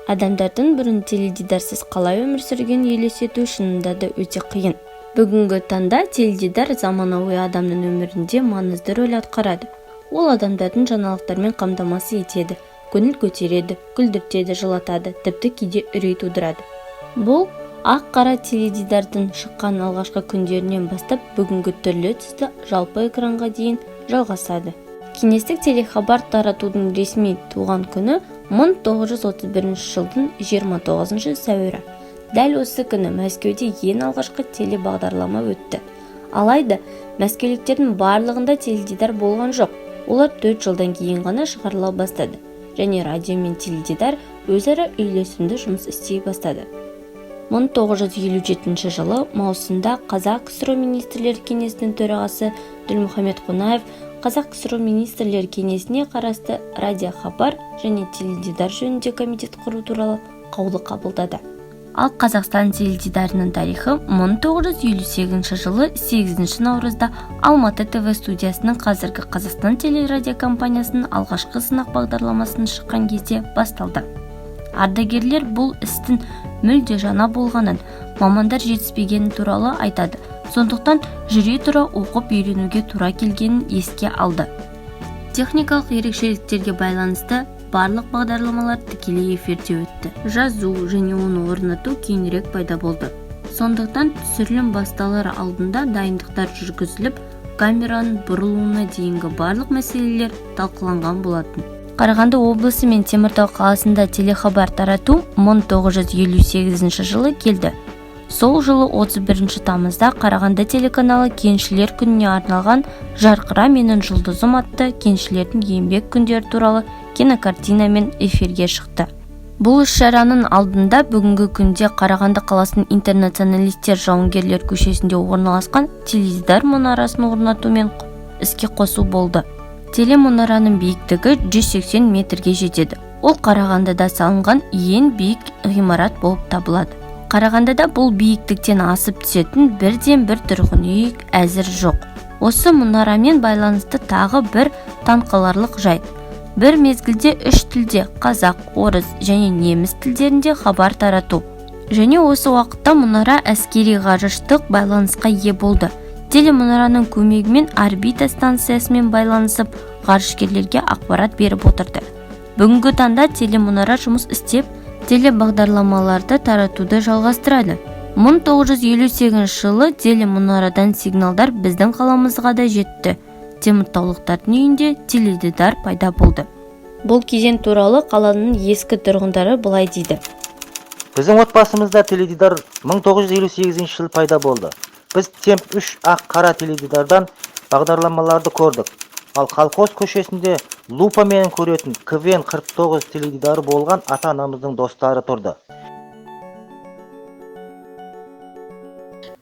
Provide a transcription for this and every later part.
Адамдардың бұрын теледидарсыз қалай өмір сүргенін елестету шынында да өте қиын. Бүгінгі таңда теледидар заманауи адамның өмірінде маңызды рөл атқарады. Ол адамдардың жаңалықтармен қамтамасыз етеді, көңіл көтереді, күлдіртеді, жылатады, тіпті кейде үрей тудырады. Бұл ақ-қара теледидардың шыққан алғашқы күндерінен бастап бүгінгі түрлі түсті жалпы экранға дейін жалғасады. Кеңестік телехабар таратудың ресми туған күні 1931 жылдың 29 сәуірі. Дәл осы күні Мәскеуде ең алғашқы телебағдарлама өтті. Алайда мәскеуліктердің барлығында теледидар болған жоқ. Олар 4 жылдан кейін ғана шығарыла бастады және радио мен теледидар өзара үйлесімді жұмыс істей бастады. 1957 жылы маусымда Қазақ КСРО Министрлер Кеңесінің төрағасы Ділмұхамед Қонаев Қазақ КСРО Министрлер Кеңесіне қарасты радиохабар және теледидар жөнінде комитет құру туралы қаулы қабылдады. Ал Қазақстан теледидарының тарихы 1958 жылы 8 наурызда Алматы ТВ студиясының, қазіргі Қазақстан телерадиокомпаниясының алғашқы сынақ бағдарламасының шыққан кезде басталды. Ардагерлер бұл істің мүлде жаңа болғанын, мамандар жетіспегені туралы айтады. Сондықтан жүре тұра оқып үйренуге тура келгенін еске алды. Техникалық ерекшеліктерге байланысты барлық бағдарламалар тікелей эфирде өтті. Жазу және оны орнату кейінірек пайда болды. Сондықтан түсірілім басталар алдында дайындықтар жүргізіліп, камераның бұрылуына дейінгі барлық мәселелер талқыланған болатын. Қарағанды облысы мен Теміртау қаласында телехабар тарату 1958 жылы келді. Сол жылы 31 тамызда Қарағанды телеканалы кеншілер күніне арналған «Жарқыра, менің жұлдызым» атты кеншілердің еңбек күндері туралы кинокартинамен эфирге шықты. Бұл іс-шараның алдында бүгінгі күнде Қарағанды қаласының Интернационалистер жауынгерлер көшесінде орналасқан теледидар мұнарасын орнату мен іске қосу болды. Телемұнараның биіктігі 180 метрге жетеді. Ол Қарағандыда салынған ең биік ғимарат болып табылады. Қарағандыда бұл биіктіктен асып түсетін бірден бір тұрғын үй әзір жоқ. Осы мұнарамен байланысты тағы бір таңқаларлық жайт: бір мезгілде үш тілде, қазақ, орыс және неміс тілдерінде хабар тарату. Және осы уақытта мұнара әскери ғарыштық байланысқа ие болды. Телемұнараның көмегімен орбита станциясымен байланысып, ғарышкерлерге ақпарат беріп отырды. Бүгінгі таңда телемұнара жұмыс істеп, телебағдарламаларды таратуды жалғастырады. 1958 жылы телемұнарадан сигналдар біздің қаламызға да жетті. Теміртаулықтардың үйінде теледидар пайда болды. Бұл кезең туралы қаланың ескі тұрғындары былай дейді. Біздің отбасымызда теледидар 1958 жылы пайда болды. Біз Темп 3 ақ қара теледидардан бағдарламаларды көрдік. Ал Колхоз көшесінде лупамен көретін КВН 49 теледидары болған ата-анамыздың достары тұрды.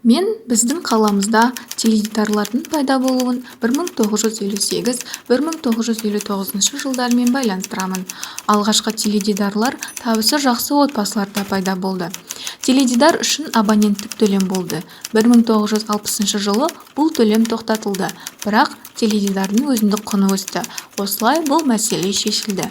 Мен біздің қаламызда теледидарлардың пайда болуын 1958-1959 жылдармен байланыстырамын. Алғашқы теледидарлар табысы жақсы отбасыларда пайда болды. Теледидар үшін абоненттік төлем болды. 1960 жылы бұл төлем тоқтатылды, бірақ теледидардың өзіндік құны өсті. Осылай бұл мәселе шешілді.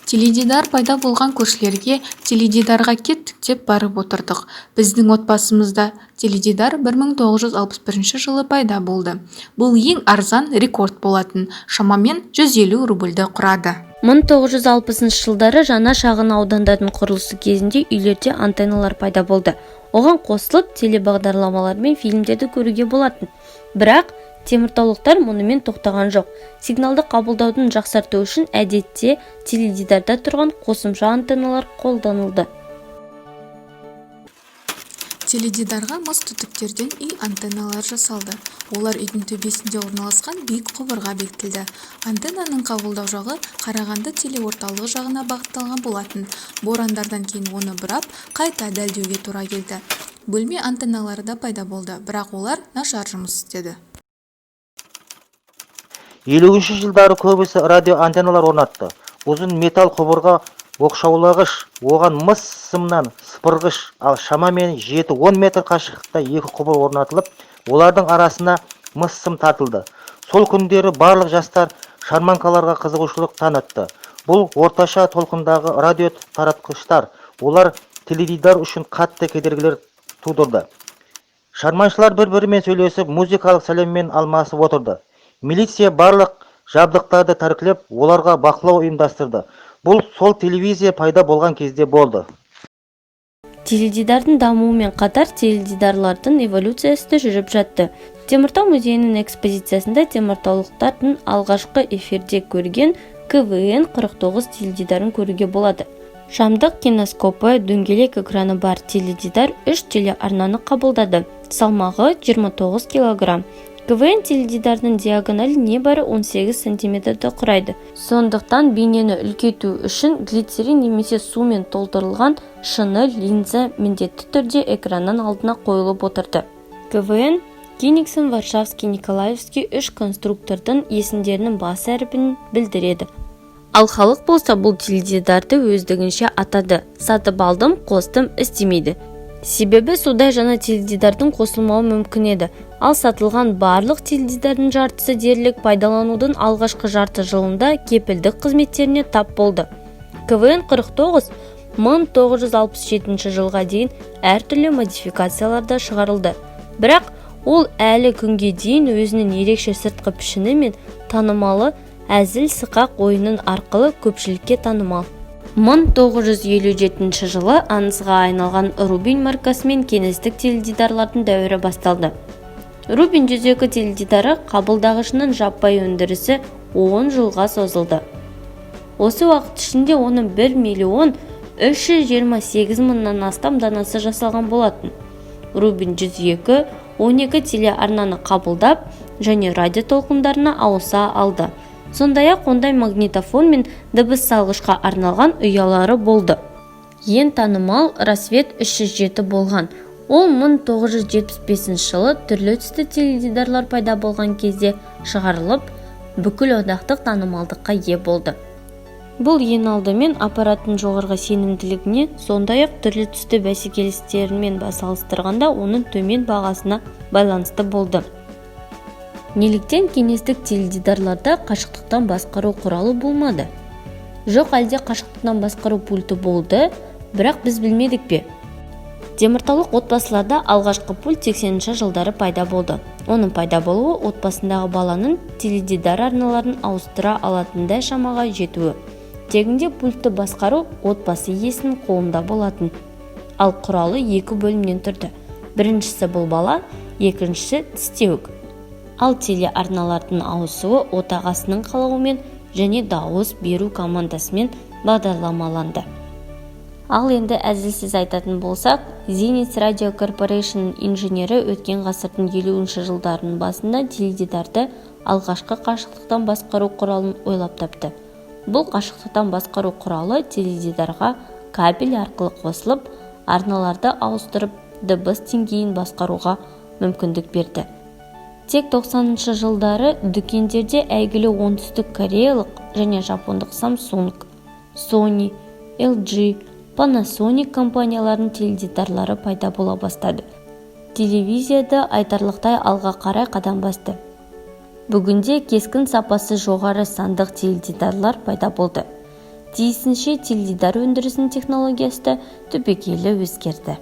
Теледидар пайда болған көршілерге теледидарға кеттік деп барып отырдық. Біздің отбасымызда теледидар 1961 жылы пайда болды. Бұл ең арзан рекорд болатын, шамамен 150 рубльді құрады. 1960 жылдары жаңа шағын аудандардың құрылысы кезінде үйлерде антенналар пайда болды. Оған қосылып, телебағдарламалар мен фильмдерді көруге болатын. Бірақ теміртаулықтар мұнымен тоқтаған жоқ. Сигналды қабылдаудың жақсарту үшін әдетте теледидарда тұрған қосымша антенналар қолданылды. Теледидарға мыс түтіктерден үй антенналары жасалды. Олар үйдің төбесінде орналасқан биік құбырға бекітілді. Антеннаның қабылдау жағы Қарағанды телеорталығы жағына бағытталған болатын. Борандардан кейін оны бұрап, қайта дәлдеуге тура келді. Бөлме антенналары да пайда болды, бірақ олар нашар жұмыс істеді. 50-жылдары көбісі радио антенналар орнатты. Ұзын металл құбырға оқшаулағыш, оған мыс сымнан сыпырғыш, ал шамамен 7-10 метр қашықтықта екі құбыр орнатылып, олардың арасына мыс сым тартылды. Сол күндері барлық жастар шарманкаларға қызығушылық танытты. Бұл орташа толқындағы радио таратқыштар. Олар теледидар үшін қатты кедергілер тудырды. Шарманшылар бір-бірімен сөйлесіп, музыкалық сәлеммен алмасып отырды. Милиция барлық жабдықтарды тәркілеп, оларға бақылау ұйымдастырды. Бұл сол телевизия пайда болған кезде болды. Теледидардың дамуымен қатар теледидарлардың эволюциясы да жүріп жатты. Теміртау музейінің экспозициясында теміртаулықтардың алғашқы эфирде көрген КВН 49 теледидарын көруге болады. Шамдық киноскопы, дөңгелек экраны бар теледидар үш телеарнаны қабылдады. Салмағы 29 килограмм. КВН теледидарының диагоналі небәрі 18 сантиметрді құрайды. Сондықтан бейнені үлкейту үшін глицерин немесе сумен толтырылған шыны линза міндетті түрде экранның алдына қойылып отырды. КВН Кенигсон, Варшавский, Николаевский үш конструктордың есімдерінің бас әрпін білдіреді. Ал халық болса, бұл теледидарды өздігінше атады. Сатып алдым, қостым, істемейді. Себебі судай жаңа теледидардың қосылмауы мүмкін еді. Ал сатылған барлық теледидардың жартысы дерлік пайдаланудың алғашқы жарты жылында кепілдік қызметтеріне тап болды. КВН 49 1967 жылға дейін әртүрлі модификацияларда шығарылды. Бірақ ол әлі күнге дейін өзінің ерекше сыртқы пішіні мен танымалы әзіл-сықақ ойынын арқылы көпшілікке танымал. 1957 жылы аңызға айналған Рубин маркасымен кеңестік теледидарлардың дәуірі басталды. Рубин 102 теледидары қабылдағышының жаппай өндірісі 10 жылға созылды. Осы уақыт ішінде оның 1 миллион 328 мыңнан астам данасы жасалған болатын. Рубин 102 12 телеарнаны қабылдап және радио толқындарына ауыса алды. Сондай-ақ ондай магнитофон мен дыбыс салғышқа арналған ұялары болды. Ең танымал Рассвет 307 болған. Ол 1975 жылы түрлі түсті теледидарлар пайда болған кезде шығарылып, бүкіл одақтық танымалдыққа ие болды. Бұл ең алдымен аппараттың жоғарғы сенімділігіне, сондай-ақ түрлі түсті бәсекелестерімен салыстырғанда оның төмен бағасына байланысты болды. Неліктен кеңестік теледидарларда қашықтықтан басқару құралы болмады? Жоқ әлде қашықтықтан басқару пульті болды, бірақ біз білмедік пе? Теміртаулық отбасыларда алғашқы пульт 80 жылдары пайда болды. Оның пайда болуы отбасындағы баланың теледидар арналарын ауыстыра алатындай шамаға жетуі. Тегінде пультті басқару отбасы иесінің қолында болатын. Ал құралы екі бөлімнен тұрды. Біріншісі бұл бала, екіншісі тістеуік. Ал телеарналардың ауысуы отағасының қалауымен және дауыс беру командасымен бағдарламаланды. Ал енді әзілсіз айтатын болсақ, Zenith Radio Corporation инженері өткен ғасырдың 50 жылдарының басында теледидарды алғашқы қашықтықтан басқару құралын ойлап тапты. Бұл қашықтықтан басқару құралы теледидарға кабель арқылы қосылып, арналарды ауыстырып, дыбыс деңгейін басқаруға мүмкіндік берді. Тек 90 жылдары дүкендерде әйгілі оңтүстік кореялық және жапондық Samsung, Sony, LG, Panasonic компанияларының теледидарлары пайда бола бастады. Телевизияда айтарлықтай алға қарай қадам басты. Бүгінде кескін сапасы жоғары сандық теледидарлар пайда болды. Тиісінше, теледидар өндірісінің технологиясы да түбегейлі өзгерді.